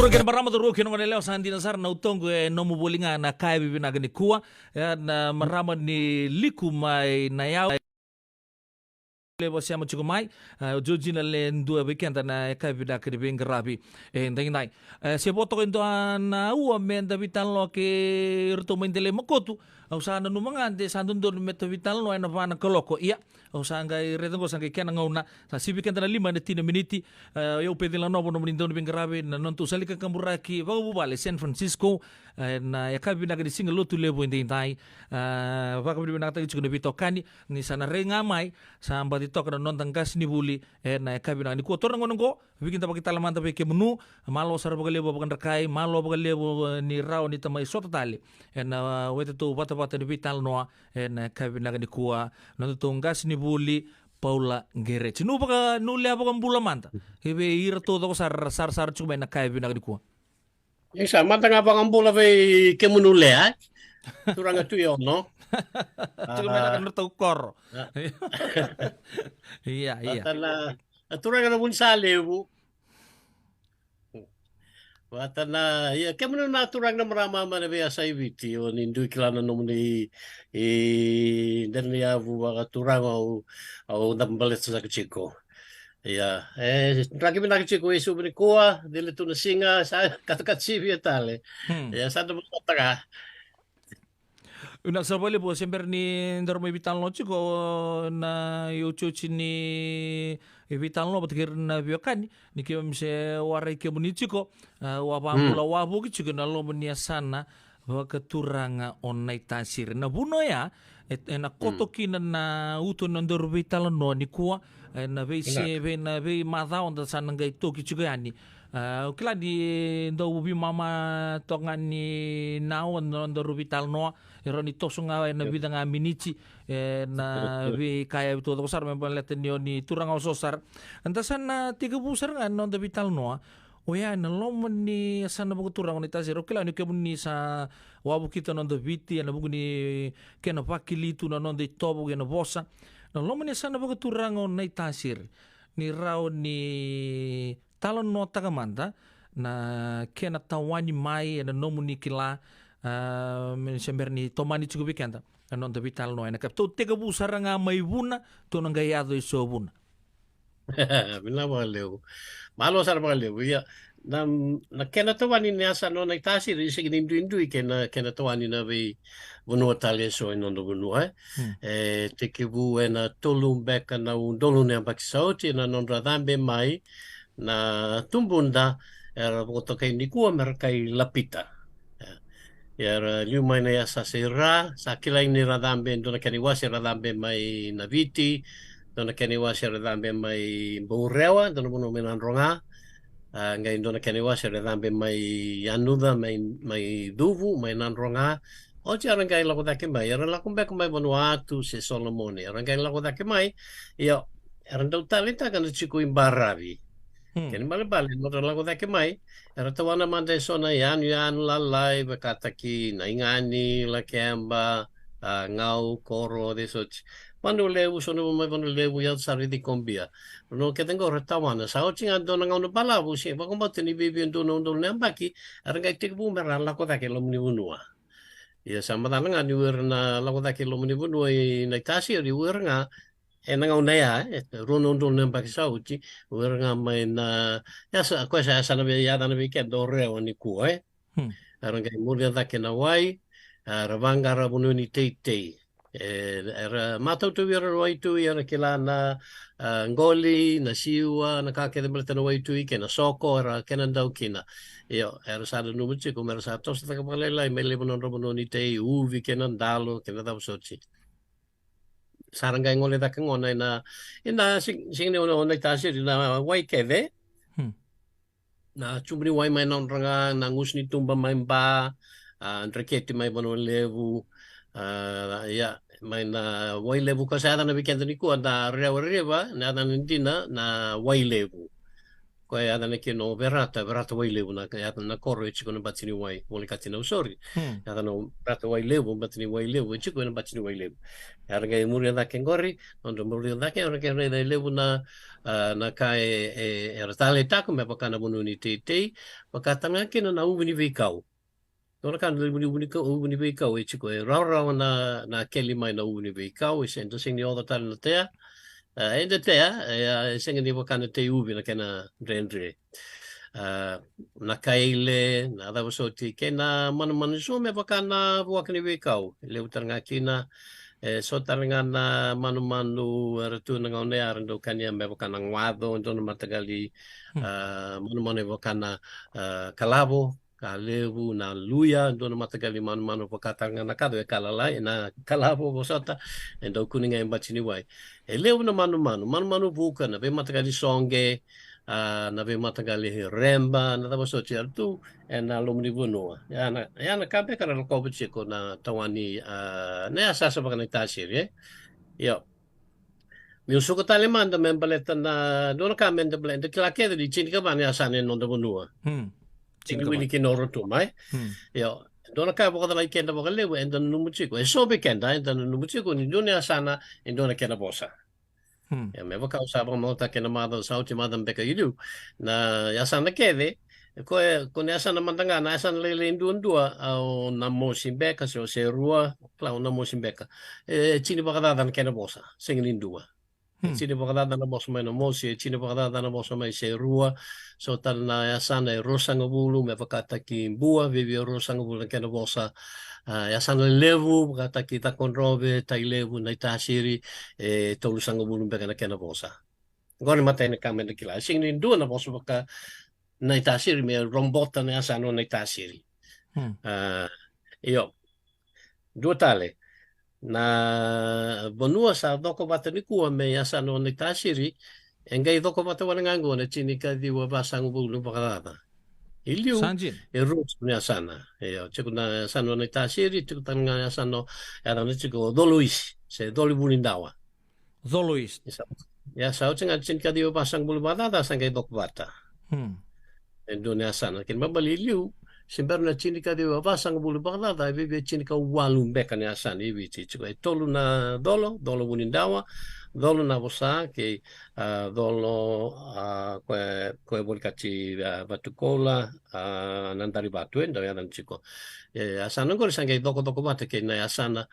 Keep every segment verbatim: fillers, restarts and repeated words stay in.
Kena marama, cauravou kei na goneyalewa, sa dina sara na utoqu e nomu voli ga na ka e vivinaka nikua. E na marama ni Liku mai na yau. Levu a sema tiko mai, e, o Georgina le dua vei keda na e ka e vivinaka ni veiqaravi e daidai. E, se vo toka e dua na ua me da veitalanoa kei iratou mai Delai Makotu. Au sa nanuma ga de sa dodonu me ta veitalanoa e na va na kaloko. Ia, au sa qai raica oqo sa qai kena gauna. Sa sivi keda na lima e na tini na miniti. E, o yau Pecila Novo, nomuni dauniveiqaravi na nodatou sali kakaburaki vakavuvale San Francisco. E, na e ka e vivinaka ni siga Lotulevu e daidai. E, vakavinavinakataki tiko na veitokani. Ni sa na rai ga mai, sa baci toka na noda qasenivuli e na e ka e vivinaka nikua. Taura na gauna oqo, veikidavaki tale mada vei kemunu. Malo sara vakalevu vakadrakai, malo vakalevu, e, ni rawa ni ta mai sota tale e na, e, wetatou vatavata ni veitalanoa e na e ka e vivinaka nikua, nodatou qasenivuli Paula Qereti. Nu vaka, nu lea vakabula mada kei vei iratou coko sara, sarasara tiko mai na ka e vivinaka nikua. Isa, mada ga vakabula vei kemunu lea, e? Turaga Tui Ono. Tiko mai na ka nodratou koro. A. Ia, ia. Vata na, na turaga na Vunisalevu. Vata na, ia, kemunu na turaga na marama mai na veiyasa i Viti, o ni dui kila na nomuni, e, dela ni yavu vakaturaga au, au da baleta saka tiko. Ia, e, draki vinaka tiko e Suva nikua, cili tu na siga, sa katakata sivia tale. Hmm. Ia, sa da vosota ga. Vinaka sara vakalevu, se bera ni daru mai veitalanoa tiko na iotioti ni veitalanoa vata kei ira na veiwekani, ni keimami se warai kemuni tiko, e, au a vakabula wavoki tiko na loma ni yasana vakaturaga o Naitasiri. Na vanua ya, e, e na koto kina na uto ni nodaru veitalanoa nikua, e na veise, vei na veimacawa da sa na qai toki tiko yani. A, au kila ni dau veimama toka ga ni na aua na nodaru veitalanoa, e rawa ni toso ga e na vica ga miniti, e na veika e taucoko sara me baleta ni o ni turaga oso sara. Da sa na tekivu sara ga na noda veitalanoa. Oya, e na loma ni yasana vakaturaga o Naitasiri. Au kila ni kemuni sa wavokita noda Viti, e na vuku ni kena vakilitu na noda itovo kei na vosa. Na loma ni yasana vakaturaga o Naitasiri. Ni rawa ni talanoataka mada na kena tawani mai e na nomuni kila, a, me se bera ni tomani tiko vei keda na noda veitalanoa e na ka. Tou tekivu sara ga mai Vuna, tou na qai yaco e so Vuna. Vinaka vakalevu. Malo sara vakalevu. Ia, na, na kena tawani ni yasana o Naitasiri, e sega ni duidui kei na, kena tawani na veivanua tale e so e noda vanua, e. Hmm. E tekivu e na tolu beka na udolu na yabaki sa oti na nodra cabe mai na tubuda era vakatokai nikua me ra kai Lapita. E. Ia era liu mai na yasayasa i ra, sa kilai ni ra cabe, dua na kena iwase era cabe mai Naviti, dua na kena iwase era cabe mai Bourewa, dua na vanua mai Nadroga. A, qai dua na kena iwase era cabe mai Yanuca, mai, mai Cuvu, mai Nadroga. Oti era qai lako cake mai, era lako beka mai Vanuatu se Solomoni, era qai lako cake mai. Ia, era dau taleitaka na tiko i Baravi. Hmm. Kena ibalebale, nodra lako cake mai, era tawana mada e so na yanuyanu lalai, vakataki Naigani, Lakeba, a, Gau, Koro, de soti. Vanua Levu, so na vanua mai Vanua Levu, yaco sara i Cikobia. Vanua kece qo ra tawana, sa oti ga dua na gauna balavu, se vakabauta ni viavia dua na udolu na yabaki, era qai tekivu me ra lako cake e loma ni vanua. Ia sa macala ga ni o ira na lako cake e loma ni vanua i Naitasiri, o ira ga, e na gauna ya, e, rua na udolu na yabaki sa oti, o ira ga mai na, ya sa, koya sa, sa na vei, ya na vei keda o Rewa nikua, e. Hmm. Era qai muria cake na wai, era vaqara vanua ni teitei. E, era matau tu vei ira na waitui, era kila na, a, qoli, na siwa, na ka kece baleta na waitui, kei na soko, era kena dau kina. Io, era sa nanuma tiko, me ra sa toso cake vakalailai, me levu na nodra vanua ni tei, uvi, kei na dalo, kei na cava soti. Sa ra qai gole cake gona ina, ina sig-, siga ni o Naitasiri na wai kece. Hmm. Na tubu ni wai mai Nadroga, na gusu ni tuba mai Ba, a, dreketi mai Vanua Levu, a, ia, mai na wai levu ka sa yacana vei keda nikua na Rewa River, na yacana dina na Wailevu. koya e yacana kina o Verata, Verata Wailevu, na, na koro e tiko na bati ni wai, volekati na usori. Hmm. Yacana o Verata Wailevu, bati ni wai levu, e tiko na bati ni wai levu. Era qai muria cake qori, nodra muria cake, era qai raica e levu na, ah, na ka e, e, era taleitaka, me vaka na vanua ni teitei, vaka tale ga kina na uvu ni veikau. Dua na ka na uvu ni, uvu ni kau, uvu ni veikau, e tiko e rawarawa na, na keli mai na uvu ni veikau, e se, eda sega ni oca tale na tea. Ah, eda tea, e, ah, e sega ni vaka na tei uvi na kena dredre. Ah, na kaile, na cava soti, kei na manumanu eso me vaka na vuaka ni veikau. E levu tale ga kina, e so tale ga na manumanu era tu na gauna ya era dau kania me vaka na guaco, dua na mataqali, hmm, ah, manumanu e vaka na, ah, kalavo, ka levu, na luya, dua na mataqali manumanu vaka tale ga na kaco e ka lalai, na kalavo vosota, e dau kune ga e bati ni wai. E levu na manumanu, manumanu vuka, na veimataqali soqe, ah, na veimataqali reba, na cava soti era tu ena loma ni vanua. Ia na, ia na ka beka era lakova tiko na tawani, ah, na yasayasa vakanaitasiri, e? Io. Meu suka tale mada me baleta na, dua na ka me da baleta, da kila kece ni tinikava na yasana e noda vanua. Hmm. Tinikava. Wili kina o Rotuma, e? Hmm. Io. Dua na ka e vakacalai keda vakalevu, eda nanuma tiko. E so vei keda, eda nanuma tiko ni dua na yasana e dua na kena vosa. Hmm. Ia, me vaka au sa vakamacala kina macawa sa oti, macawa beka i liu. Na yasana kece, ko e, ko na yasana mada ga, na yasana lailai duadua, au Namosi beka, se o Serua, kila o Namosi beka. E, tini vakacaca na kena vosa, sega ni dua. Hmm. E tini vakacaca na vosa mai Namosi, e tini vakacaca na vosa mai Serua, so tale na yasana e ruasagavulu, me vakataki Bua, viavia ruasagavulu na kena vosa. Ah, yasana levu, vakataki Cakaudrove, Tailevu, Naitasiri, e tolusagavulu beka na kena vosa. Qori matai ni ka me da kila. E sega ni dua na vosa vakanaitasiri me robota na yasana o Naitasiri. Hmm. Ah, io. Dua tale. Na vanua sa cokovata nikua me yasana o Naitasiri, e qai cokovata wale ga qo na tinikaciwa vasagavulu vakacaca. I liu, sa dina, e rua tiko na yasana. Io, tiko na yasana o Naitasiri, tiko tale ga na yasana o, yacana tiko o Coloisi, se Colivunidawa. Coloisi. Ia sa, ia sa oti ga na tinikaciwa vasagavulu vakacaca, sa qai cokovata. Hmm. E dua na yasana. Kena ibalebale i liu, se bera na tinikaciwa vasagavulu vakacaca, e viavia tinikawalu beka na yasana i Viti. Tiko e tolu na colo, Colovunidawa, Colo Navosa, kei, ah, Colo, ah, ko e, ko e volekati, ah, Vatukoula, ah, Nadarivatu, e dau yacana tiko. E, yasana qori sa qai cokocokovata kei na yasana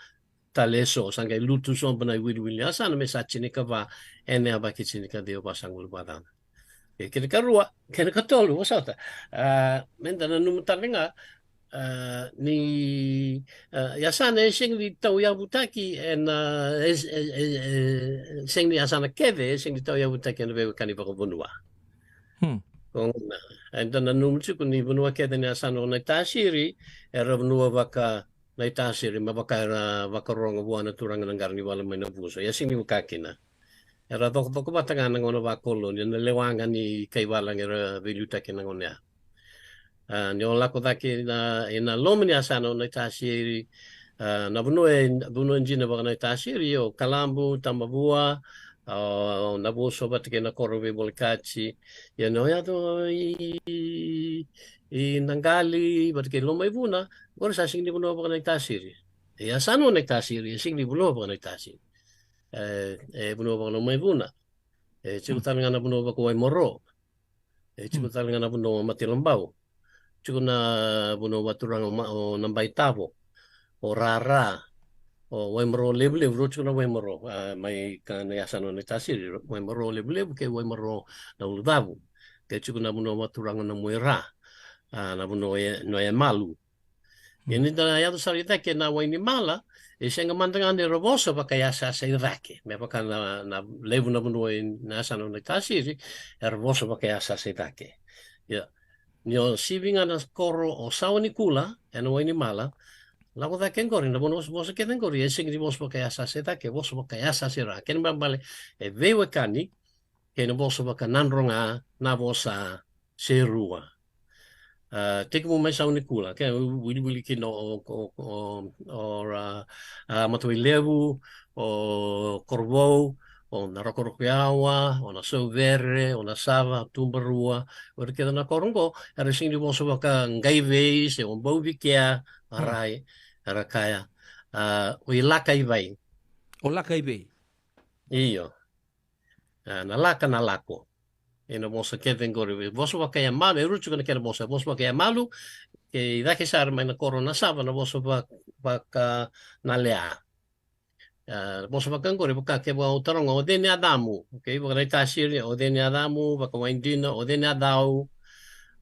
tale eso, sa qai lutu sobu na iwiliwili ni yasana me sa tinikava ena yavaki tinikaciwa vasagavulu vakacaca. E, kena ikarua, kena ikatolu, vosota. Ah, me da nanuma tale ga, ah, ni, ah, yasana e sega ni tauyavutaki ena, e, e, e, e, sega ni yasana kece, e sega ni tauyavutaki ena veiwekani vakavanua. Hmm. Ko na, eda nanuma tiko ni vanua kece ni yasana o Naitasiri, era vanua vaka Naitasiri, me vaka era vakarogo vua na turaga na qara ni vala mai Navuso. Ia sega ni vaka kina. Era cokocokovata ga na gauna vakoloni, na lewa ga ni kaivala ga era veiliutaki na gauna ya. Ah, ni o lako cake na, ena loma ni yasana o Naitasiri, ah, na vanua e, vanua dina vakanaitasiri, o Kalabu, Tamavua, ah, o Navuso vata kei na koro veivolekati. Ia ni o yaco i, i Naqali vata kei Lomaivuna, qori sa sega ni vanua vakanaitasiri. E yasana o Naitasiri, e sega ni vanua vakanaitasiri. E, e vanua vakaLomaivuna. E tiko tale ga na vanua vakaWaimaro. E tiko tale ga na vanua Matilabau. Tiko na vanua vakaturaga o Ma-, o Nabaitavo, o Rara, o Waimaro Levulevu, rua tiko na Waimaro, ah, mai ka na yasana o Naitasiri, Waimaro Levulevu kei Waimaro na Ulucavu. Kei tiko na vanua vakaturaga o Namuera, ah, na vanua e, Noemalu. Ia ni da yaco sara i cake na Wainimala, e sega mada ga ni ra vosa vakayasayasa i cake. Me vaka na, na levu na vanua ena yasana o Naitasiri, era vosa vakayasayasa i cake. Ia. Ni o sivi ga na koro o Sawanikula, ena Wainimala, lako cake qori, na vanua vosa kece qori, e sega ni vosa vakayasayasa i cake, vosa vakayasayasa i ra. Kena ibalebale, e veiwekani kei na vosa vakaNadroga, Navosa, Serua. Ah, tekivu mai Sawanikula, ke wiliwili kina o, o, o, o, ra, ah, Matavailevu, o Korovou, o Narokoroko Yawa, o Nasauvere, o Nasava, Tubarua, o ira kece na koro oqo, era sega ni vosa vaka Qaivei, se o Bauvikea, arai, era kaya, a, o i Lakaivai. O Lakaivei. Io. A, na laka na lako. E na vosa kece qori, vosa vaka Yamalu, e rua tiko na kena vosa, vosa vaka Yamalu, kei cake sara mai na koro Nasava, na vosa va-, vaka Nalea. A, vosa vaka qori, vaka ke vaka o taroga, o cei ni yacamu, okei, vaka Naitasiri, o cei ni yacamu, vaka Waidina, o cei ni yacau.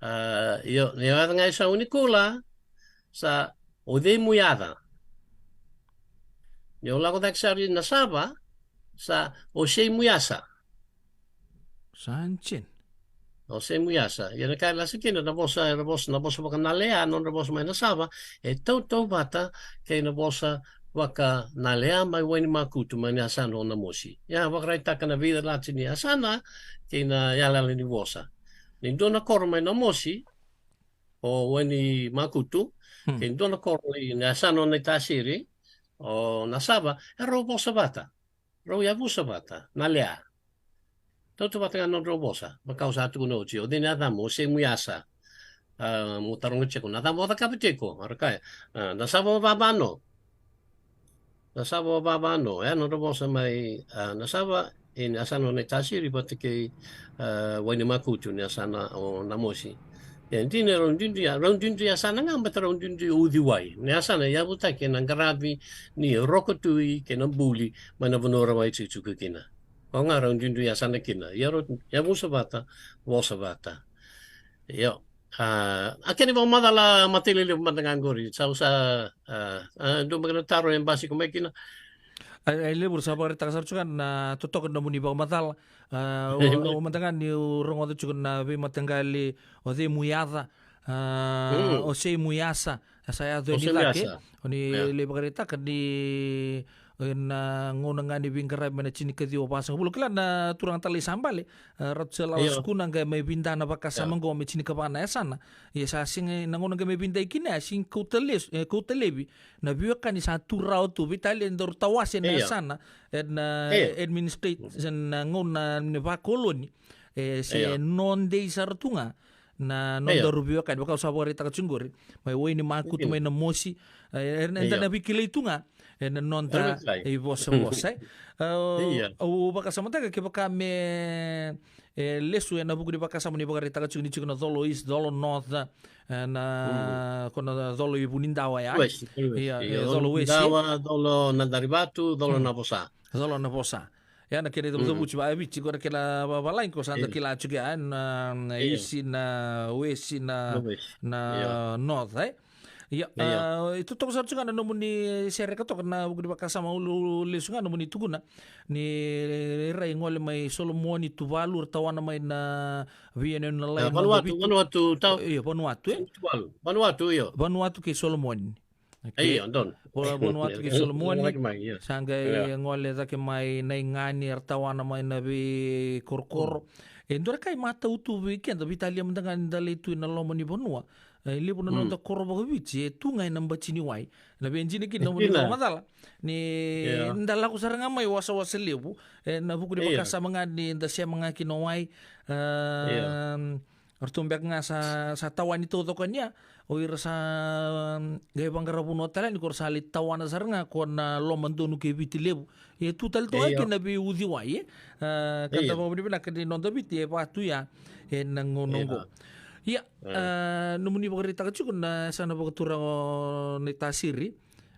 A, io, ni yaca ga e sa unikula, sa o cei mu yaca. Ni o lako cake sara i Nasava, sa o sei mu yasa. Sa ncen. O sei mu yasa. Ia na ka e lasa kina na vosa, era vosa, na vosa vaka Nalea, nodra vosa mai Nasava, e tautauvata kei na vosa vaka Nalea mai Wainimakutu, mai na yasana o Namosi. Ia vakaraitaka na veicalati ni yasana kei na yalayala ni vosa. Ni dua na koro mai Namosi, o Wainimakutu, Hmm. kei dua na koro i na yasana o Naitasiri, o Nasava, e rau vosa vata. Rau yavusa vata, Nalea. Tautauvata ga nodrau vosa, vaka au sa tukuna oti, o cei ni yacamu, o sei mu yasa. A, mo taroga tiko, na cava o cakava tiko, era kaya, a, Nasava o vavano. Nasava o vavano, e, nodra vosa mai, a, Nasava, i na yasana o Naitasiri, vata kei, a, Wainimakutu, na yasana o Namosi. E, dina rau duidui ya, rau duidui yasana ga, baleta rau duidui o uciwai. Na yasana e yavutaki ena qaravi ni Rokotui kei Nabuli, mai na vanua rau a itikotiko kina. Koya ga rau duidui yasana kina. Ia rau yavusa vata, vosa vata. Io. A, a kena ivakamacala matailalai mada ga qori. Sa, sa, a, a, dua beka na taro e basika mai kina. A, e levu ra sa vakaraitaka sara tiko ga na totoka na nomuni vakamacala. A, o, o mada ga niu rogoca tiko na veimataqali, o cei mu yaca, a, Mm. o sei mu yasa, sa yaco O ni sei mu cake. yasa. O ni Ia. lai vakaraitaka ni, e, na gauna ga ni veiqaravi mai na tinikaciwa vasagavulu. Kila na turaga talai sa bale, a, ratu sa lala Ia. sukuna qai mai vida na vakasama Ia. qo me tinikava na yasana. Ia sa sega na gauna qai mai vida i kina, a sega kauta les-, e, kauta levi na veiwekani sa tu rawa tu, veitalia e daru tawase na Ia. yasana, e na Ia. administration, na gauna ni vakoloni, e se Ia. nodei sara tu ga na Ia. nodaru veiwekani, vaka au sa vakaraitaka tiko qori, mai Wainimakutu, Ia. mai Namosi, e, e, eda Ia. na veikilai tu ga, e na noda Era veikilai. ivosavosa, e. A, Ia. au vakasamataka kevaka me, e, lesu ena vuku ni vakasama ni vakaraitaka tiko ni tiko na Colo East, Colo North, e, na, Mm. ko na Colo i Vunidawa ya. West, West. Ia, Ia, e, Colo Colo West, Vunidawa, Colo Nadarivatu, Colo Mm. Navosa. Colo Navosa. Ia na kena Mm. icavucavuti vakaviti, ko na kena va-, valagi ko sa da Ia. kila tiko ya, na, na Ia. East, na West, na, Na West. na Ia. North, e. Ia, Ia. a, e totoka sara tiko ga na nomuni sereka toka na vuku ni vakasama, au lesu ga nomuni tukuna ni ira e gole mai Solomoni, Tuvalu, ra tawana mai na veiyanuyanu lalai, A, na Vanuatu, Vanuatu, tau. Io, Vanuatu, e? Tuvalu. Vanuatu, io. Vanuatu kei Solomoni. Okei. Io, donu. Va-, Vanuatu kei Solomoni. Gole mai, io. Sa qai Ia. gole cake mai Naigani, ra tawana mai na veikorokoro. Mm. E dua na ka e matau tu vei keda, veitalia mada ga ni da lai tu ena loma ni vanua. E levu na Mm. noda koro vakaviti e tu ga ena bati ni wai. Na vei dina kina E nomuni dina. vakamacala ni Ia. da lako sara ga mai wasawasa levu, e, na vuku ni Ia. vakasama ga ni da sema ga kina wai. A, Ia. ratou beka ga sa, sa tawani taucoko yani ya, o ira sa, mm, qai vaqara vanua tale yani, ko ra sa lai tawana sara ga ko na loma donu kei Viti Levu. E tu tale tu ga Ia. kina veiuciwai, e. A, ka Ia. da vakavinavinaka ni noda Viti e vatu ya ena gauna Ia. oqo. Ia, A. a, nomuni vakaraitaka tiko na yasana vakaturaga o Naitasiri.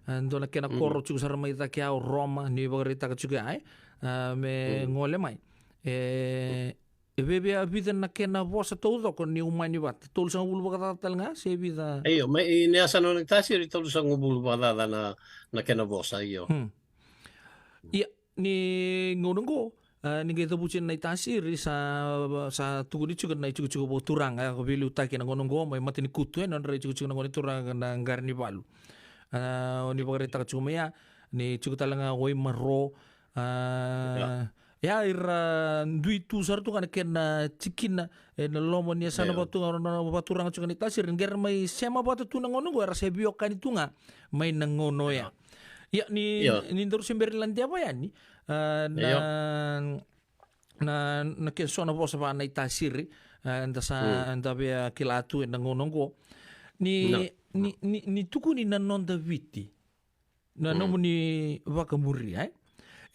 A, dua na kena Mm. koro tiko sara mai cake ya o Roma, ni vakaraitaka tiko ya, e. A, me Mm. gole mai. E, e viavia vica na kena vosa taucoko ni umani vata. Tolusagavulu vakacaca tale ga, se vica? Io, mai, i na yasana o Naitasiri, tolusagavulu vakacaca na, na kena vosa, io. Hmm. Ia, ni gauna oqo, a, ni qai cavuti na Naitasiri, sa, sa tukuni tiko na itikotiko vakaturaga, e, veiliutaki na gauna oqo, mai Matanikutu, e, na nodra itikotiko na gone turaga na Qaranivalu. A, o ni vakaraitaka tiko mai ya, ni tiko tale ga o Waimaro, a, Ia. ia, ira dui tu sara tu ga na kena tikina, e, na loma ni yasana Ia. vatu ga, na vakaturaga tiko ga Naitasiri, ni qai ra mai sema vata tu na gauna oqo, era se veiwekani tu ga, mai na gauna oya. Ia. Ia, ni, Ia. ni daru se bera ni ladeva yani, Ah, na, na, na ke so na vosa va na i Tasiri, ah, da sa, da via kila tu ena gauna oqo. Ni, ni, ni, ni tukuni na noda Viti. Na nomuni vakamuria, e?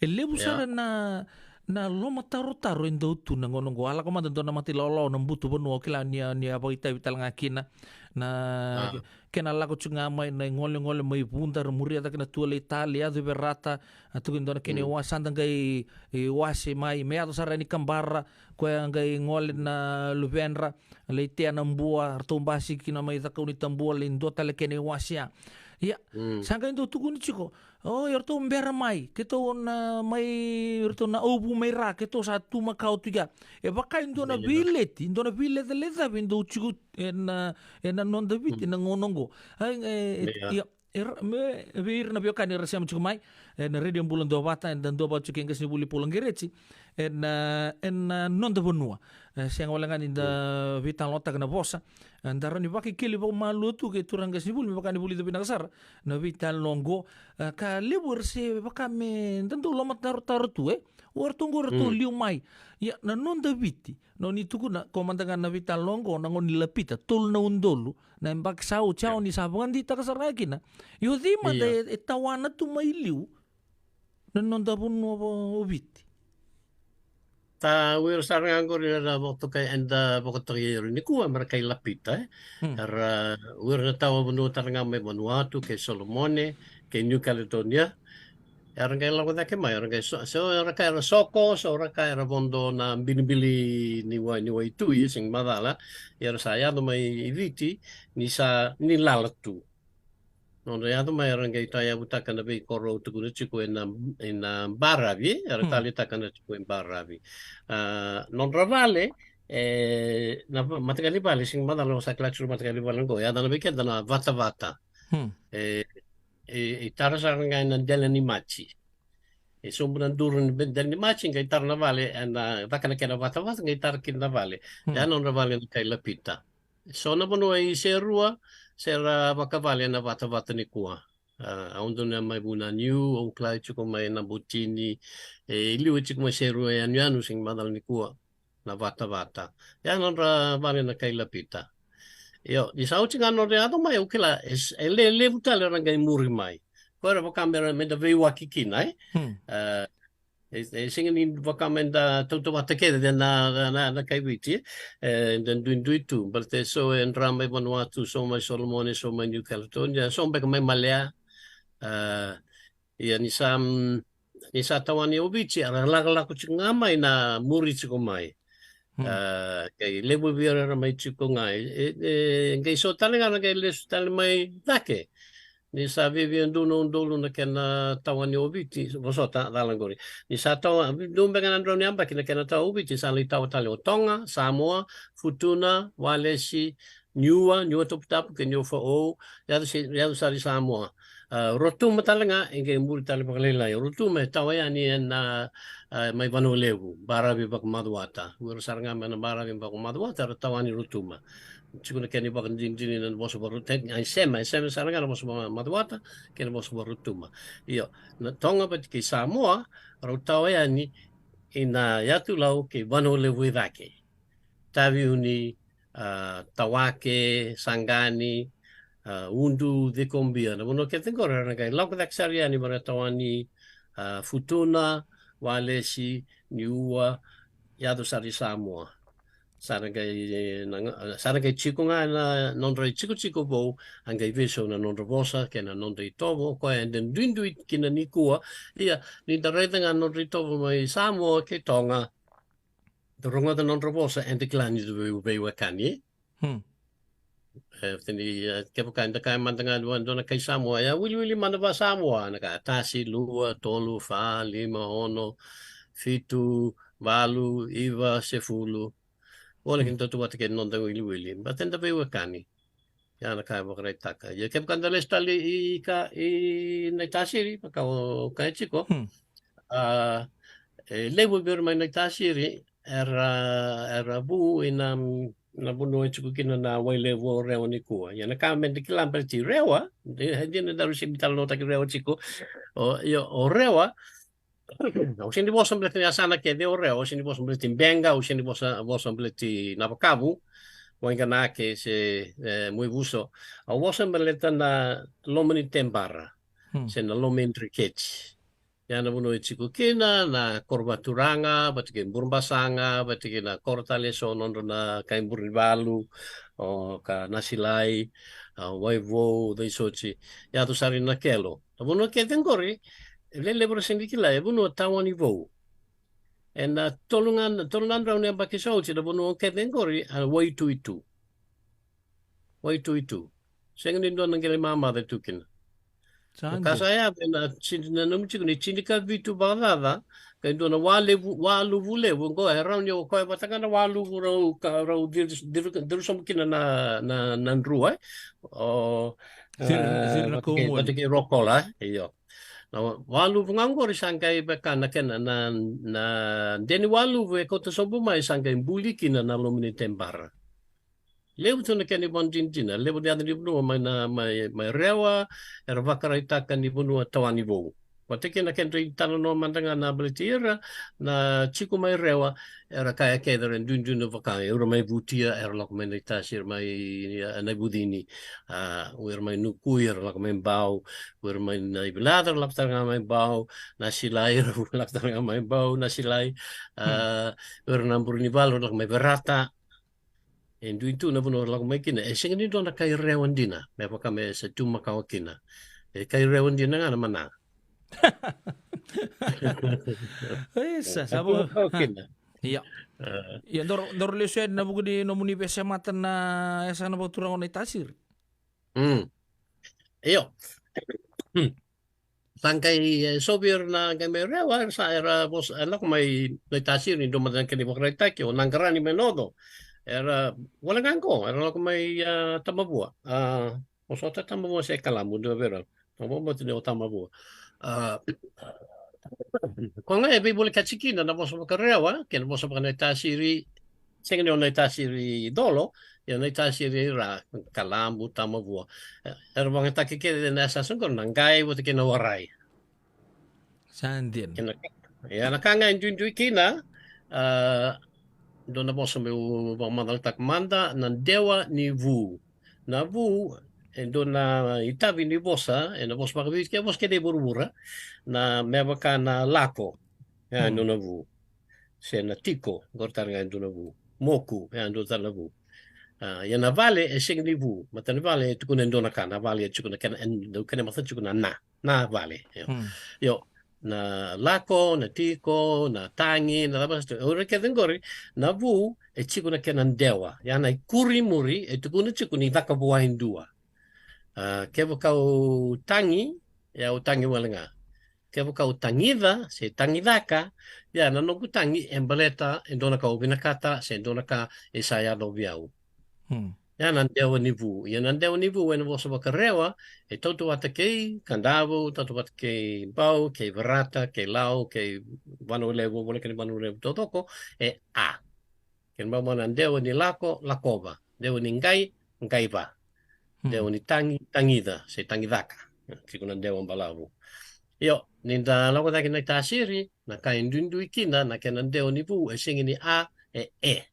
E levu sara na, na lomatarotaro e dau tu na gauna oqo. A lako mada dua na matailawalawa na butu vanua, o kila ni a, ni a vakaitavi tale ga kina. Na kena lako tiko ga mai na igolegole mai Vuda, ra muria cake na Tualeitale, yaco i Verata, a tukuni dua na kena iwase, sa da qai, e, wase mai, me yaco sara yani Kabara, koya qai gole na luvedra, lai tea na Bua, ratou basika kina mai Cakaunitabua, lai dua tale kena iwase ya. Ia, sa qai dau tukuni tiko, o, ia ratou bera mai, keitou na mai, ratou na auvu mai ra, keitou sa tu makawa tu ya. E vaka e dua na veileti, dua na veilecalecavi e dau tiko ena, ena noda Viti na gauna oqo. Ai, e, e, ia, e ra-, me, vei ira na veiwekani era sema tiko mai, e, na Radio Bula Duavata, eda duavata tiko kei qasenivuli Paula Qereti, ena, ena noda vanua. E, sega wale ga ni da veitalanoataka na vosa. E, da rawa ni vakekeli vakamalua tu kei turaga qasenivuli, me vaka ni vulica vinaka sara na veitalanoa oqo. E, ka levu era se vaka me da dau lomatarotaro tu, e? O ratou oqo ratou liu mai. Ia, na noda Viti, na ni tukuna, ko mada ga na veitalanoa oqo, na gauna ni Lapita, tolu na udolu, na yabaki sa oti, au ni sa vakadeitaka sara ga kina. Io, cei mada e, e tawana tu mai liu na noda vanua o Viti. Ta wira sara ga oqori era vakatokai, eda vakatokai ira nikua me ra kai Lapita, e? Era wira na tawa vanua tara ga mai Vanuatu, kei Solomone, kei New Caledonia. Era qai lako cake mai, era qai so, so era ka era soko, so era ka era vodo na bilibili ni wai, ni waitui, sega ni macala. Era sa yaco mai i Viti, ni sa, ni lala tu. Nodra yaco mai era qai tauyavutaka na veikoro au tukuna tiko ena, ena baravi, era taleitaka na tiko e baravi. A, nodra vale, e, na va-, mataqali vale, sega ni macala, au sa kila tiko na mataqali vale oqo, yaco na vei keda na vatavata. E, e, e tara sara ga ena dela ni maji. E sobu na duru ni be-, dela ni maji, qai tara na vale, ena caka na kena vatavata, qai tara kina na vale. Ya nodra vale na kai Lapita. So na vanua i Serua, se ra vakavale ena vatavata nikua. A, au dau na mai Vunaniu, au kila tiko mai Nabutini, e liu tiko mai Serua yanuyanu, sega ni macala nikua. Na vatavata. Ya nodra vale na kai Lapita. Io, ni sa oti ga nodra yaco mai, au kila, e s-, e le-, levu tale era qai muri mai. Ko era vaka me ra, me da veiwaki kina, e? E, e sega ni vaka me da tautauvata kece na, na, na, na kai Viti, e, da duidui tu. Baleta e so e dra mai Vanuatu, so mai Solomone, so mai New Caledonia, so beka mai Malea. E, ia ni sa, mm, ni sa tawani o Viti, era lakolako tiko ga mai na muri tiko mai. A, qai levu vei ira era mai tiko ga. E, e, qai so tale ga na qai lesu tale mai cake. Ni sa viavia dua na udolu na kena tawani o Viti, vosota, cala qori. Ni sa tawa, dua beka na drau ni yabaki na kena tawa o Viti, sa lai tawa tale o Toga, Samoa, Futuna, Walesi, Niua, Niuatoputapu kei Niuafoou, yaco se, yaco sara i Samoa. A, Rotuma tale ga, e qai muri tale vakalailai. Rotuma e tawa yani ena, a, mai Vanua Levu, baravi vakaMacuata. Ira sara ga mai na baravi vakaMacuata, era tawani Rotuma. Tiko na kena ivakadinadina na vosa vakaRotuma, e sema, e sema sara ga na vosa vakaMacuata, kei na vosa vakaRotuma. Io, na Toga vata kei Samoa, rau tawa yani ina Yatu Lau kei Vanua Levu i cake. Taveuni, a, Tawake, Saqani, a, Udu, Cikobia. Na vanua kece qori era qai lako cake sara yani mai na tawani, a, Futuna, Walesi, Niua, yaco sara i Samoa. Sa ra qai, na, sa ra qai tiko ga na nodra itikotiko vou, a qai veisau na nodra vosa kei na nodra itovo, o koya eda duidui kina nikua. Ia, ni da raica ga na nodra itovo mai Samoa kei Toga, da rogoca na nodra vosa, eda kila ni da vei, veiwekani. Hmm. E, tini, e, kevaka eda kaya mada ga dua, dua na kai Samoa, ia wiliwili mada vakaSamoa, na ka tasi, lua, tolu, fa, lima, ono, fitu, valu, iva, sefulu. Vole kina tautauvata kei na noda wiliwili. Baleta eda veiwekani. Ia na ka e vakaraitaka. Ia kevaka da lesu tale i ka, i Naitasiri, vaka o kaya tiko. Hmm. A, e levu vei ira mai Naitasiri, era, era vu ina, na vanua e tiko kina na Wailevu o Rewa nikua. Ia na ka me da kila baleti Rewa, e, e dina daru sega ni talanoataki Rewa tiko. O, io, o Rewa, Au sega ni vosa baleta na yasana kece o Rewa, au sega ni vosa baleti Beqa, au sega ni vosa, vosa baleti Navakavu, Waiganake se, e, Muivuso. Au vosa baleta na loma ni tebara, hmm, se na loma ni dreketi. Ia na vanua e tiko kina na koro vaturaga, vata kei Burebasaga, vata kei na koro tale eso nodra na kai Burenivalu, o ka Nasilai, a, Waivou, Veisoti, yaco sara i Nakelo. Na vanua kece qori, e lelevu era sega ni kila, e vanua tawani vou. Ena tolu ga, tolu na drau na yabaki sa oti, na vanua kece qori, a Waituitu. Waituitu. Sega ni dua na qele mamaca e tu kina. Sa dina. Ka sa yaco ena tini, na nomu tiko ni tinikavitu vakacaca, ka e dua na walevu, waluvu levu, qo e rawa ni o koya vata ga na waluvu rau, ka rau ciri, ciri, ciri sobu kina na, na, na drua, e. O, ciri, e, ciri na vata kei, kaumu, vata kei Rokola, e. Io. Na waluvu ga qori sa qai vaka na kena, na, na deni waluvu e kauta sobu mai sa qai buli kina na loma ni tebara. Levu tu na kena ivakadinadina, levu ni yaca ni vanua mai na, mai, mai Rewa, era vakaraitaka ni vanua tawani vou. Vata kei na kedra italanoa mada ga na baleti ira na tiko mai Rewa, era kaya kece era duidui na vaka, o ira mai Vutia era lako mai Naitasiri, mai, e, Naivucini, a, o ira mai Nukui era lako mai Bau, o ira mai Naivilaca era lako tale ga mai Bau, Nasilai era lako tale ga mai Bau, Nasilai, a, hmm, o ira na Burenivalu era lako mai Verata. E dui tu na vanua era lako mai kina, e sega ni dua na kai Rewa dina, me vaka me sa tu makawa kina. E kai Rewa dina ga na mana. Isa, e sa tu vo-, makawa ha, kina. Ia. E. Ia, daru, daru lesu yani ena vuku ni nomuni veisemata na yasana vakaturaga o Naitasiri. Mm. Io. Mm. Sa qai, e, so vei ira na qai mai Rewa, era sa, era vosa, e, lako mai Naitasiri, dua mada na kena ivakaraitaki, o Naqarani mai Noco. Era, wale ga qo, era lako mai, a, Tamavua. A, vosota Tamavua se Kalamu, dua vei ira. Tamavua, bau ni o Tamavua. A, koya ga e veivolekati kina na vosa vakaRewa kei na vosa vakaNaitasiri, sega ni o Naitasiri Colo, ia o Naitasiri i ra, Kalamu, Tamavua. E, era vakayagataki kece na yasayasa qori na qai vata kei na warai. Sa dina. Ia na ka, ia na ka ga e duidui kina, a, dua na vosa meu vakamacalataka mada, na dewa ni vu. Na vu, e dua na itavi ni vosa, ena vosa vakaviti kei na vosa kece e vuravura, na me vaka na lako, e, hmm, dua na vu. Se na tiko, qori tale ga e dua na vu. Moku, e dua tale na vu. A, ia na vale e sega ni vu, matanivale e tukuna e dua na ka, na vale e tukuna kena, e dua kena matanivale tukuna na, na vale. Io. Hmm. Io, na lako, na tiko, na tagi, na cava sa tu, o ira kece qori, na vu e tiko na kena dewa. Ia na ikuri i muri e tukuna tiko ni caka vua e dua. A, kevaka au tagi, ia au tagi wale ga. Kevaka au tagica se tagicaka, ia na noqu tagi e baleta e dua na ka au vinakata se dua na ka e sa yaco vei au. Hmm. Ia na dewa ni vu. Ia na dewa ni vu ena vosa vakaRewa e tautauvata kei Kadavu, tautauvata kei Bau, kei Verata, kei Lau, kei Vanua Levu, voleka ni Vanua Levu taucoko, e a. Kena ibalebale na dewa ni lako, lakova. Dewa ni qai, qaiva. Hmm. Dewa ni tagi, tagica se tagicaka. Tiko na dewa balavu. Io, ni da lako cake Naitasiri, na ka e duidui kina na kena dewa ni vu e sega ni a, e e.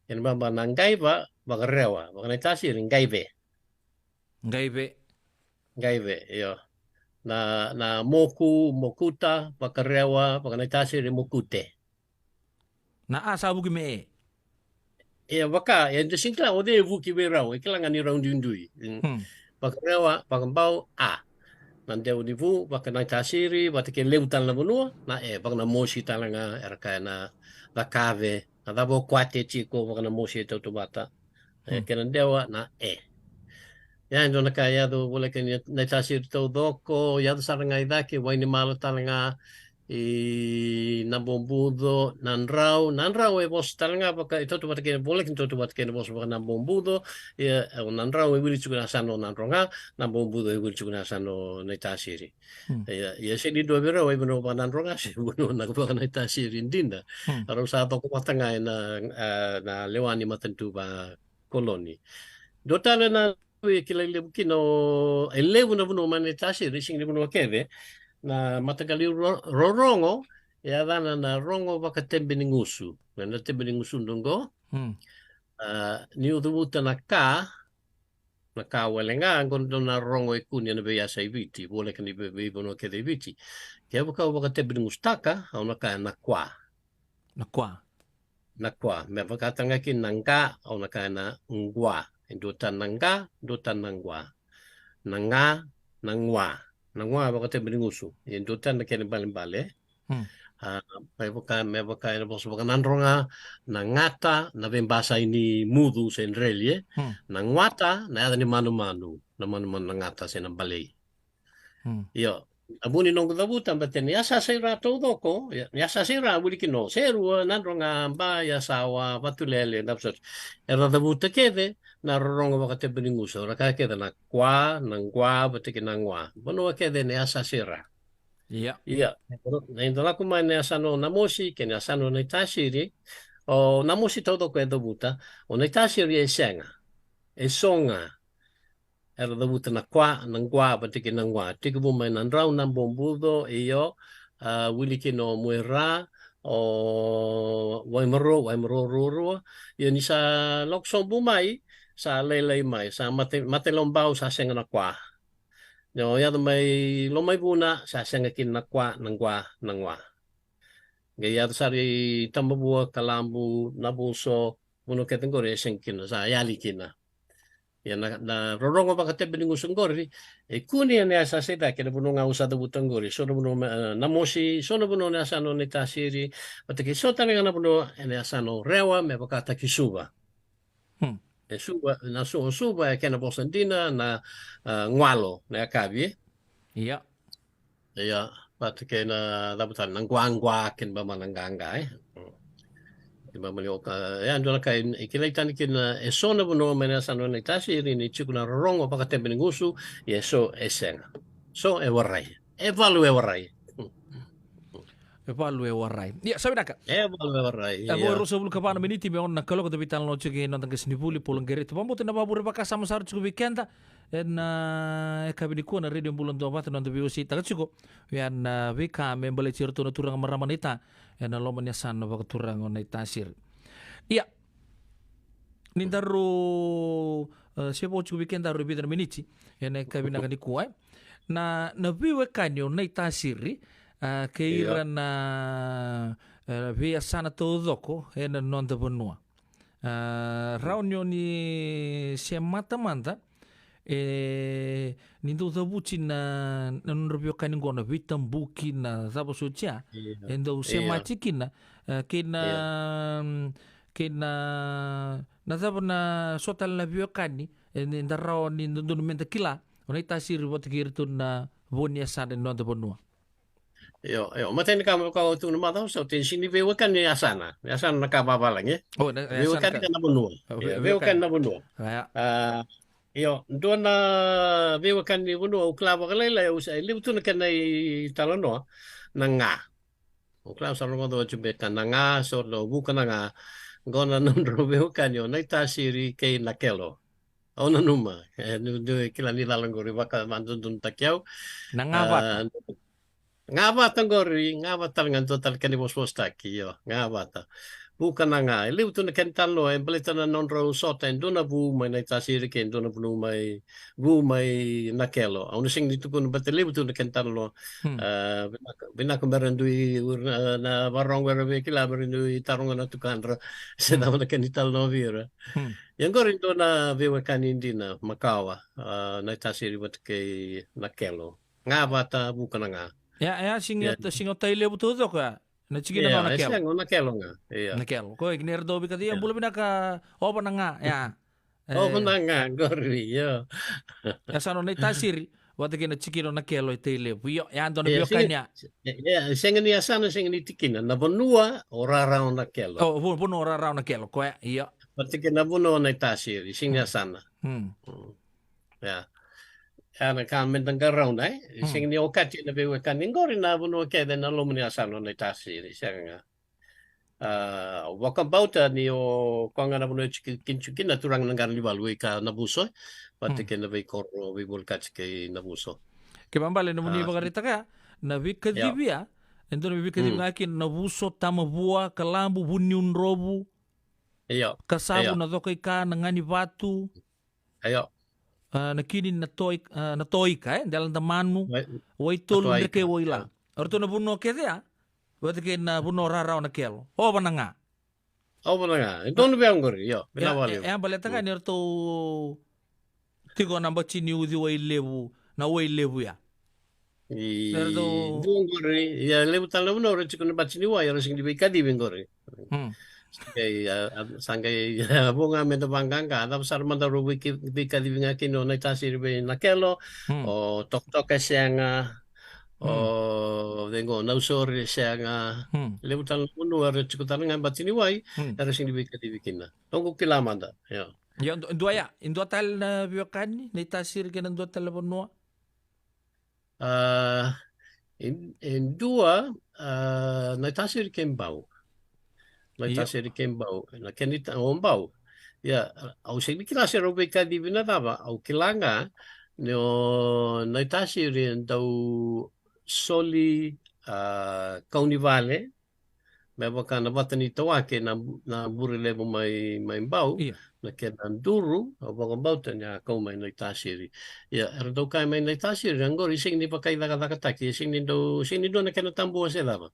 Kena ibalebale na qaiva vakaRewa, vakaNaitasiri qaive. Qaive. Qaive, io. Na, na moku, mokuta, vakaRewa, vakaNaitasiri mokute. Na a sa vuki me e. E vaka, e da sega ni kila o cei e vuki vei rau, e kila ga ni rau duidui. Mm. Hmm. VakaRewa, vakaBau, a. Na dewa ni vu, vakaNaitasiri, vata kei levu tale na vanua, na e, vakaNamosi tale ga, era kaya na cakave, na cava o kwate tiko, vakaNamosi e tautauvata. E, hmm, kena dewa na e. Ia, e dua na ka e yaco voleka ni Naitasiri taucoko, yaco sara ga i cake, Wainimala tale ga, i Nabobuco, Nadrau, Nadrau e vosa tale ga vaka, e tautauvata kei, voleka ni tautauvata kei na vosa vakaNabobuco, ia, e, o Nadrau e wili tiko na yasana o Nadroga, Nabobuco e wili tiko na yasana o Naitasiri. Hmm. Ia, ia sega ni dua vei rau e vanua vakaNadroga se vanua na vakaNaitasiri dina. Hmm. Rau sa cokovata ga ena, a, na lewa ni matanitu vakoloni. Dua tale na e kilai levu kina o, e levu na vanua mai Naitasiri, sega ni vanua kece. Na mataqali ro-, rorogo, e yacana na rogo vakatebenigusu. Na tebenigusu dua qo. Hmm. A, niu cavuta na ka, na ka wale ga, qo dua na rogo e kune ena veiyasa i Viti, voleka ni vei, veivanua kece i Viti. Kevaka au vakatebenigusutaka, au na kaya na kwa. Na kwa. Na kwa. Me vaka tale ga kina na qa, au na kaya na qwa. E dua tani na qa, dua tani na qwa. Na ga, na gwa. Na gwa vakatebenigusu. E dua tani na kena ibalebale. Hmm. A, me vaka, me vaka ena vosa vakaNadroga, na gata, na veibasai ni mucu se dreli, e. Hmm. Na gwata, na yaca ni manumanu, na manumanu na gata se na balei. Hmm. Io, a vu ni noqu cavuta, baleta ni yasayasa i ra taucoko, ya-, ni yasayasa i ra, wili kina o Serua, Nadroga, Ba, Yasawa, Vatulele, Nausori. Era cavuta kece na rorogo vakatebenigusu, ra kaya kece na kwa, na gwa, vata kei na gwa. Vanua kece ni yasayasa i ra. Ia. Ia, na ida lako mai na yasana o Namosi, kei na yasana o Naitasiri, o Namosi taucoko e cavuta, o Naitasiri e sega. E so ga. Era cavuta na kwa, na gwa, vata kei na gwa. Tekivu mai na drau na bobuco, io, a, wili kina o Muera, o Waimaro, Waimaro ruarua. Io, ni sa lako sobu mai, sa lailai mai, sa mate, Matailobau, sa sega na kwa. Io, yaco mai Lomaivuna, sa sega kina na kwa, na gwa, na gwa. Qai yaco sara i Tabavua, Kalabu, Navuso, vanua kece qori e sega kina, sa yali kina. Ia na, na rorogo vakatebenigusu qori, e kune ena yasayasa i cake, na vanua ga au sa cavuta qori, so na vanua, e, Namosi, so na vanua na yasana o Naitasiri, vata kei so tale ga na vanua ena yasana o Rewa, me vakataki Suva. Hmm. E Suva, na Su-, Suva e kena vosa dina, na, a, gwalo, na yakavi, e? Ia. Ia, vata kei na cava tale, na gwagwa, kei na bama na qaqa, e? Mm. Kei na bama ni oka, e, a dua na ka, e kilai tani kina, e so na vanua mai na yasana o Naitasiri, ni tiko na rorogo vakatebenigusu, ia e so e sega. So e warai. E valu e warai. Mm. E valu e warai. Ia, sa vinaka. E valu e warai, ia. E vo e ruasagavulu ka va na miniti me ono na kaloko, da veitalanoa tiko kei na noda qasenivuli, Paula Qereti. Vakabauta na vakavure vakasama sara tiko vei keda ena, e, yakavi nikua na Radio Bula Duavata, noda veiwaseitaka tiko. Ia na veika me baleti iratou na turaga marama naita ena loma ni yasana vakaturaga o Naitasiri. Ia. Ni daru, e, se vo tiko vei kedaru e vica na miniti ena yakavi vinaka nikua, e. Na, na veiwekani o Naitasiri, a, kei ira na, e, veiyasana taucoko ena noda vanua. A, rawa ni o ni semata mada, e, ni dau cavuti na, na nodra veiwekani qo, na veitabuki, na cava soti ya, e dau semati kina, e, kei na, kei na, na cava na so tale na veiwekani, e, ni da rawa ni dodonu meda kila, o Naitasiri vata kei iratou na vo ni yasana ni noda vanua. Io, io, matai ni ka me vaka au tukuna macawa sa oti, sega ni veiwekani ni yasana. Yasana na ka vavalagi, e? O, na, yasana veiwekani ka na vanua. Io, veiwekani na vanua. Io, dua na veiwekani ni vanua au kila vakalailai, au sa, e levu tu na kena italanoa, na ga. Au kila au sa rogoca oti beka na ga, so na vuka na ga. Qo na nodrau veiwekani o Naitasiri kei Nakelo. Au nanuma, e, niu, niu kila ni cala qori vaka, vakadodonutaki au. Na ga vata. A, ga vata qori, ga vata tale ga, dua tale kena ivosavosataki, io, ga vata. Vuka na ga, e levu tu na kena italanoa, e baleta na nodrau sota e dua na vu mai Naitasiri kei dua na vu mai, vu mai Nakelo. Au na sega ni tukuna, baleta e levu tu na kena italanoa. Hmm. A, vinaka, vinaka mera dui, na, na vakarorogo era via kila, mera dui taroga na tukadra se cava na kena italanoa vei ira. Hmm. Ia qori dua na veiwekani dina makawa, a, Naitasiri vata kei Nakelo. Ga vata, vuka na ga. Ia, ia, sega ni o Tailevu taucoko ya. Na tikina ga o Nakelo. Ia, e sega, o Nakelo ga. Ia. Nakelo. Ko ike ni era dau vei keda, ia, bula vinaka, ova na ga, ia. E. Ova na ga, qori, io. Yasana o Naitasiri vata kei na tikina o Nakelo e Tailevu. Io, ia, dua na veiwekani ya. Ia, sega ni yasana, sega ni tikina. Na vanua o Rarawa Nakelo. O, vanua o Rarawa Nakelo, koya, io. Vata kei na vanua o Naitasiri, sega ni yasana. Hmm. Hmm. Ia. Ia na ka meda qarauna, e? Hmm. Sega ni okati na veiwekani qori na vanua kece na loma ni yasana o Naitasiri, sega ga. A, au vakabauta ni o koya ga na vanua e tiko kina, tiko kina na turaga na qara ni valu, e ka Navuso, vata kei na veikoro, veivolekati kei Navuso. Kena ibalebale na nomuni vakaraitaka ya, Na veikacivi ya, e dua na veikacivi ga kina na Vuso, Tamavua, Kalabu, Vuniudrovu, Io. Kasavu, Io. Na Cokaika, na Ganivatu, Io. A, na Kini, na Toi, a, na Toika, e, Dela Damanu, Wai-, Waitolu, Toika, Drekei, Waila. Io. O ratou na vanua kece ya, vata kei na vanua rarawa na Kelo. O vana ga. O vana ga. E donu vei au qori, io. Vinaka vakalevu. E, e a baleta ga ni ratou tiko na Batini Uciwai Levu, na Wai Levu ya. E, dua qori, ia levu tale na vanua era tiko na Batini Wai, era sega ni veikacivi qori. Hmm. Sa qai, a, a, sa qai, a, vo ga meda vaqaqa, a cava sara mada rau veika-, veikacivi ga kina o Naitasiri vei Nakelo, hmm, o Tokatoka e sega, hmm, o vei qo Nausori e sega. Hmm. Levu tale na vanua era tiko tale ga Batini Wai, hmm, era sega ni veikacivi kina. Noqu kila mada, ia. Ia, du-, dua ya, e dua tale na veiwekani, Naitasiri kei na dua tale na vanua? A, e, e dua, a, Naitasiri kei Bau. Io. Naitasiri kei Bau. Na kena ita-, o Bau. Ia, au sega ni kila se rau veikacivi na cava, au kila ga ni o Naitasiri e dau soli, a, kau ni vale, me vaka na vata ni tawake na, na bure levu mai, mai Bau, io, na kena duru, au vakabauta ni a kau mai Naitasiri. Ia, era dau kaya mai Naitasiri, a qori sega ni vakaicakacakataki, sega ni dau, sega ni dua na kena tabua se cava.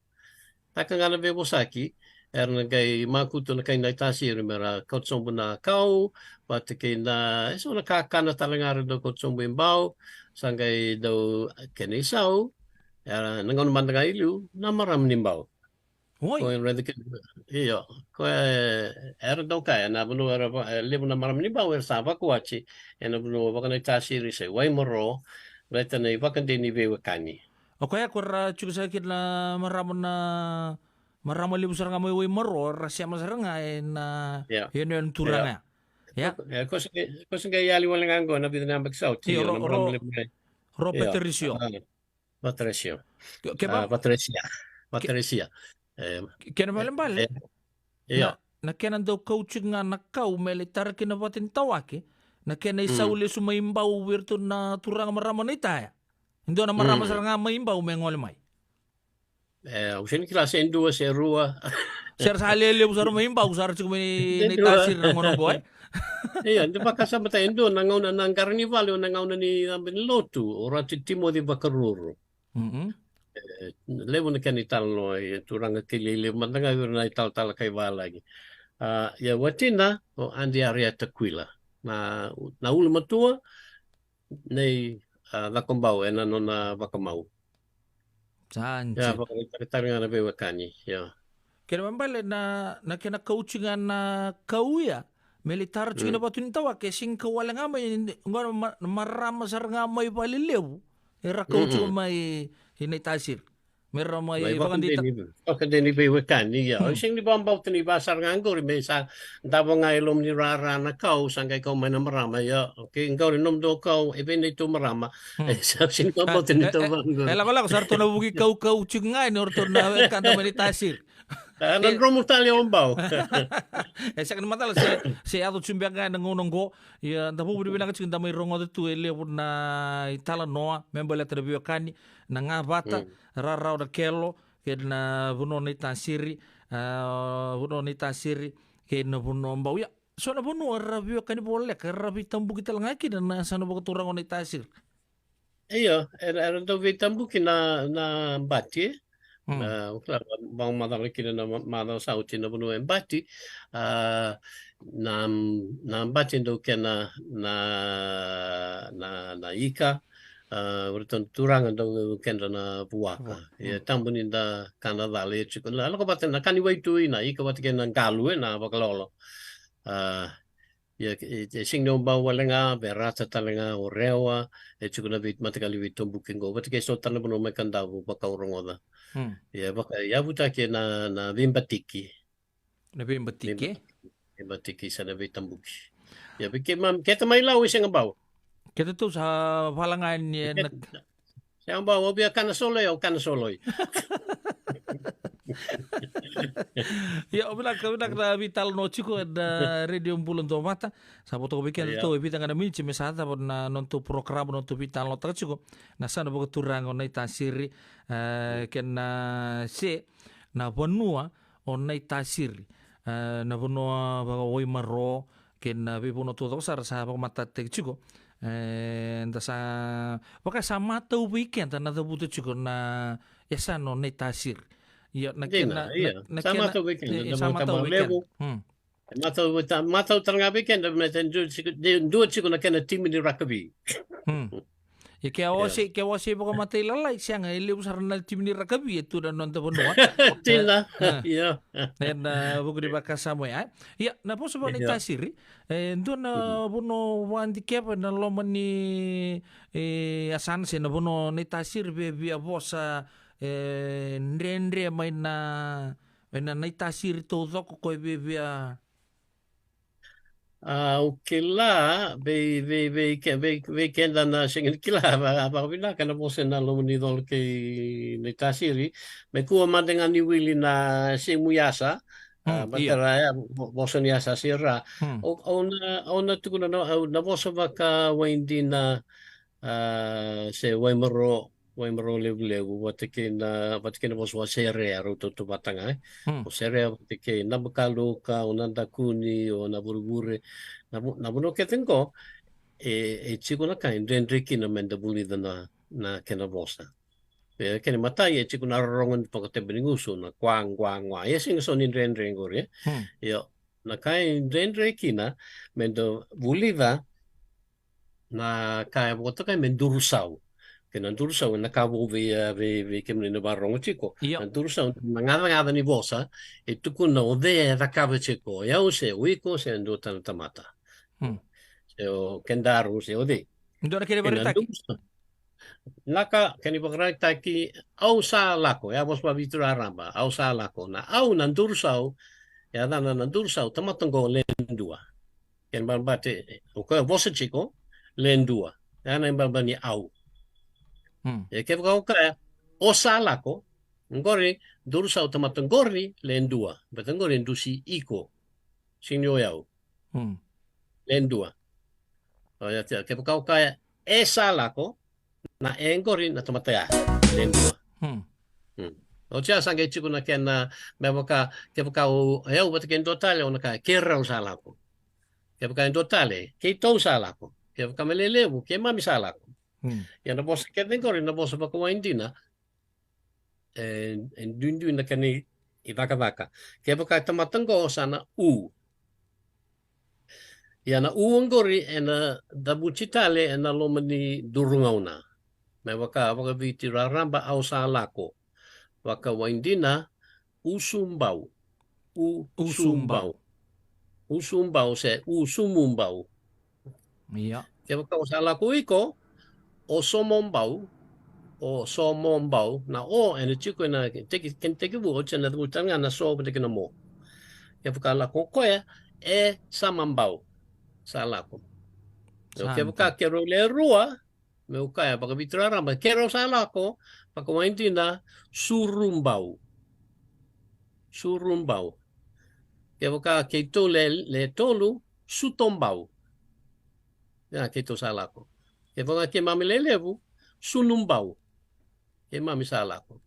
Taka ga na veivosaki, era na qai makutu na kai Naitasiri, me ra kauta sobu na kau, vata kei na, e so na kakana tale ga era dau kauta sobu i Bau, sa qai dau kena isau, era na gauna mada ga i liu, na marama ni Bau. Oi. Ko e raica kina, io, ko e, era dau kaya, na vanua era va-, e, levu na marama ni Bau, era sa vakuwati, ena vanua vaka Naitasiri se Waimaro, raica na ivakadei ni veiwekani. O koya ko ra tiko sara kina na marama na, marama levu sara ga mai Waimaro, ra sema sara ga ena, io, ena, ena turaga. Io. Ia. Ko, e, ko se, ko se qai yali wale ga qo, na vica na yabaki sa oti, io, io, ro-, na marama ro-, levu mai. Io. Ro Patricio. A. Patricio. Ke, ke a, va-, Patricia. Ke, Patricia. E, ke na e, balebale. E, io. Na, na kena dau kauti ga na kau me lai tara kina vata ni tawake, na kena isau, mm, lesu mai Bau vei iratou na turaga marama na itaya. E dua na marama, mm, sara ga mai Bau me gole mai. E, au sega ni kila se dua se rua. Se ra sa lelevu sara mai Bau, sa ra tiko mai Naitasiri na gauna qo, e? Io, de vakasama ta e dua na gauna na qara ni vale, o na gauna ni cabe ni lotu, o Ratu Timoci Vakaruru. Mhm. E, levu na kena italanoa, e, turaga kilai levu mada ga vei ira na italatala kai valagi. A, ia watina, o Adi Arieta Kuila. Na, na ulumatua, nei, a, Cakobau, ena nona vakamau. Sa, ia, sa. Vakaraitaka tale ga na veiwekani, ia. Kena ibalebale na, na kena kauti ga na kau ya, me lai tara tiko, mm, na vatu ni tawake, e sega ni kau wale ga mai, qo na ma-, na marama sara ga mai Valelevu, era kauti, mm-mm, mai i Naitasiri. Me ra mai, mai vakadei, vakadei ni, vakadei ni veiwekani, ia. Mm. Au sega ni vakabauta ni va sara ga qori, me sa davo ga e loma ni rara na kau, sa qai kau mai na marama, ia. Okei, qori nomudou kau, e vei neitou marama. Mm. E sa sega ni vakabauta ni, e, tau, e, va qori. E lakolako, sa ratou na vuki kaukau tiko ga ni o ratou na wekada mai Naitasiri. A, na, e, dromu tale o Bau. E sega ni macala se, se yaco tiko beka ga na gauna qo. Ia, da vuvuli vinaka tiko, da mai rogoca tu e levu na italanoa me baleta na veiwekani, na gavata, mm, rarawa na Kelo, kei na vanua Naitasiri, a, vanua Naitasiri, kei na vanua Bau. Ia, so na vanua era veiwekani voleka, era veitabuki tale ga kina na yasana vakaturaga o Naitasiri. Io, era, era dau veitabuki na, na bati, e? Mm. Na, au kila, vakamacala kina na ma-, macawa sa oti na vanua e bati, a, na, na bati dau kena na, na, na ika, a, o iratou na turaga dau kedra na vuaka. Vuaka. Ia, mm, tabu ni da kana cala, ia tiko, na, lako vata na ka ni waitui, na ika vata kei na qalu, e, na vakalolo. A, ia, e, e sega ni o Bau wale ga, Verata tale ga, o Rewa, e tiko na vei, mataqali veitabuki qo. Vata kei so tale na vanua mai Kadavu, vaka au rogoca. Hmm. Ia, vaka, yavutaki na, na veibatiki. Na veibatiki, e? Veibatiki, veibatiki sa na veitabuki. Ia, vei keimami, keda mai Lau e sega Bau. Keda tou sa vala ga ni, e, na, keda, sega Bau, au via kana soloi, au kana soloi. Ia, o vinaka, vinaka na veitalanoa tiko ena Radio Bula Duavata. Sa vo toka vei keda, ia, tou e vica ga na miniti me sa cava na nodatou porokaramu, nodatou veitalanoataka tiko na yasana vakaturaga o Naitasiri, e, kei na se na vanua o Naitasiri, e, na vanua vaka Waimaro, kei na veivanua taucoko sara sa vakamatatataki tiko. E, da sa, vaka sa matau vei keda na cavuta tiko na yasana o Naitasiri. Ia, na kena, ia, na, na sa kena, matau vei keda, e, na sa matau vei keda. Hmm. Matau, ta-, matau tara ga vei keda, me te dua tiko, de-, dua tiko na kena timi ni rakavi. Hmm. Ia ke a, ia, ose, ke a ose vakamatailalai, sega, e levu sara na timi ni rakavi e tu na noda vanua. Tina, e, e, ia. Ena, e, vuku ni vakasama ya. Ia, na vosa vaka, ia, Naitasiri, e dua na, mhm, vanua vakadikeva na loma ni, e, yasana se na vanua o Naitasiri, via, via vosa, e, dredre mai na, mai na Naitasiri taucoko ko e via, via A, au kila, vei, vei, vei ke-, vei, vei keda na sega ni kila, va-, vakavinaka na vosa ena loma ni colo kei Naitasiri. Me kua mada ga ni wili na semu yasa, a, mm, io, batera ya, vo-, vosa ni yasa sera. Mm. Au, au na, au na tukuna na, au na vosa vaka Waidina, a, se Waimaro, Waimaro levulevu, vata kei na, vata kei na vosa vaka Serea, rau tautauvata ga, e. Hmm. O Serea, vata kei Nabakaluka, o Nadakuni, o Navurevure, na vu-, na vanua kece qo, e, e tiko na ka e dredre kina me da vulica na, na kena vosa. E, kena imatai, e tiko na rorogo ni vakatebe ni gusu, na kwa, ngwa, ngwa. E sega soti ni dredre qori, e. Hmm. Io, na ka e dredre kina me da vulica na ka e vakatokai me durusau. Kei na durusau, na ka vou vei, e, vei, vei kemuni na vakarorogo tiko. Io. Na durusau, na gacagaca ni vosa, e tukuna o cei e cakava tiko, o yau se o iko se dua tale na tamata. Hmm. Se o kedaru se o cei. Dua na kena, e, na vakaraitaki. Durusau. Na ka, kena ivakaraitaki, au sa lako, e a vosa vakaViti raraba, au sa lako. Na au na durusau, e a cana na durusau, tamata qo le dua. Kena ibalebale, o koya vosa tiko, le dua. E a na ibalebale ni au. Hmm. E kevaka o kaya, o sa lako, qori, durusau tamata qori, le dua. Baleta qori e dusi iko. Sega ni o yau. Hmm. Le dua. O ya, kevaka o kaya, e sa lako, na e qori na tamata ya. Le dua. Hmm. Hmm. Oti ya sa qai tiko na kena, me vaka, kevaka o, o yau vata kei dua tale, o na kaya, keirau sa lako. Kevaka e dua tale, keitou sa lako. Kevaka me lelevu, keimami sa lako. Hmm. Ia na vosa kece qori, na vosa vakawaidina, e, e duidui na kena i, icakacaka. Kevaka e tamata qo sa na u. Ia na u qori ena cavuti tale ena loma ni duru gauna. Me vaka, vakaViti raraba au sa lako. Vakawaidina, usumbau. U, usumbau. Usumbau. Usumbau se usumubau. Ia. Kevaka o sa lako iko, o somombau, o somombau, na o ena tiko ena teki, kena tekivu, oti ena cavuta ga na so vata kei na mo. Kevaka lako o koya, e samabau, sa lako. Sa kevaka, kevaka keirau le rua, meu kaya vakaViti raraba, keirau sa lako, vakawaidina, surumbau. Surumbau. Kevaka keitou le, le tolu, sutombau. Ia, keitou sa lako. Kevaka keimami lelevu, sunumbau. Keimami sa lako.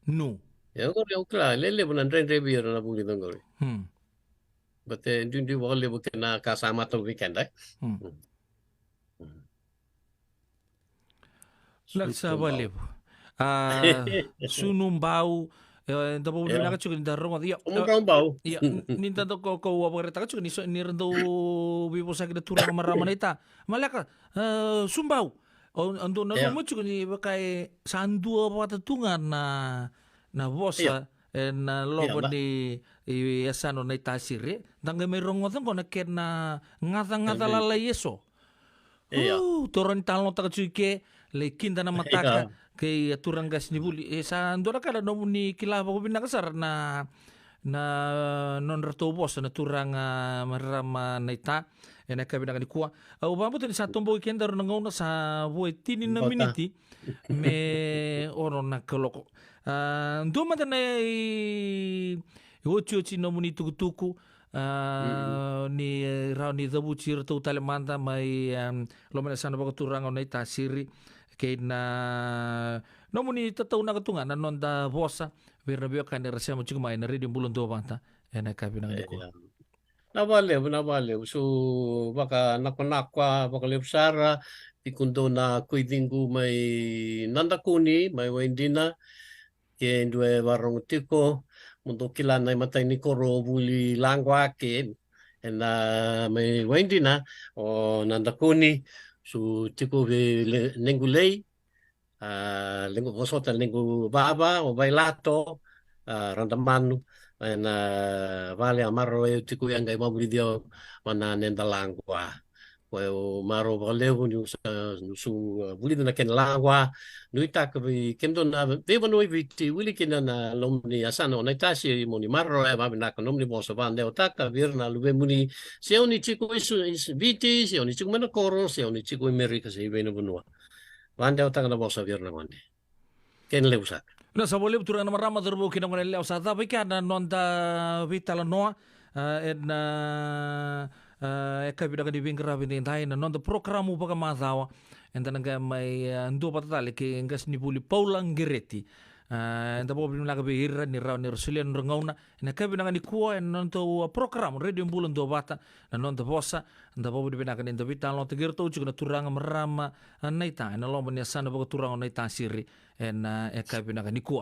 Nu. E qori au kila, lelevu na dredre vei ira na vulica qori. Hmm. Baleta e duidui vakalevu kei na ka sa matau vei keda, e? Hmm. Hmm. Vinaka sara vakalevu. A, sunumbau, e, da vakavinavinaka tiko ni da rogoca. Ia, sunumbau. Ia, ni da dau ko, ko vakaraitaka tiko ni so, ni ra dau veivosaki na turaga marama na ita. Maleka, e, sumbau. O, o dau nanuma tiko ni vaka e sa dua vata tu ga na, na vosa ena loma ni, e, yasana o Naitasiri. Da qai mai rogoca qo na kena gacagaca lalai eso. Ia. U, toro ni talanoataka tiko i ke, lai kida na mataka, ia, kei a turaga qasenivuli. E sa dua na ka na nomuni kila vakavinaka sara na, na nodratou vosa na turaga marama na ita. Ena yakavi vinaka nikua. Au vakabauta ni sa toboki kedaru na gauna, sa vo e tini na miniti me ono na kaloko. A, dua mada na i, iotioti nomuni tukutuku, a, ni rawa ni cavuti iratou tale mada mai, em, loma ni yasana vakaturaga o Naitasiri, kei na nomuni tataunaka tu ga na noda vosa vei ira na veiwekani era sema tiko mai na Radio Bula Duavata ena yakavi vinaka nikua. Na valevu, na valevu. Su vakanakonakwa vakalevu sara, tiko dou na koiciqu mai Nadakuni, mai Waidina, ke dua e varogo tiko, mo dou kila na imatai ni koro o Vuli Laqua ke, ena mai Waidina, o Nadakuni, su tiko vei le-, Nequlei, a, lequ vosota, lequ vava, o Vailato, a, Radamanu, ena vale a marau e tiko ia qai vavulici au, vana neda laqua. Ko e marau vakalevu niu sa, niu su, a, vulica na kena laqua, nuitaka vei kemudou na veivanua i Viti, wili kina na loma ni yasana o Naitasi, mo ni marau e vavinaka nomuni vosa, vadewataka vei ira na luvemuni, se oni tiko i Su-, i Viti, se oni tiko mai na koro, se oni tiko i Merika, se i vei na vanua. Vadewataka na vosa vei ira na gone. Kena levu saka. Na sa vakalevu turaga na marama, cauravou kei na goneyalewa, sa cava i kea na noda veitalanoa, a, ena, a, yakavi vinaka ni veiqaravi edaidai, na noda porokaramu vakamacawa. Eda na qai mai, a, duavata tale kei qasenivuli Paula Qereti. A, eda vakavinavinaka vei ira ni rawa ni ra solia na nodra gauna ena yakavi vinaka nikua ena nodatou, a, porokaramu Radio Bula Duavata, na noda vosa. Da vakavinavinaka ni da veitalanoataki iratou tiko na turaga, marama, a, naita ena loma ni yasana vakaturaga o Naitasiri ena, e, yakavi vinaka nikua.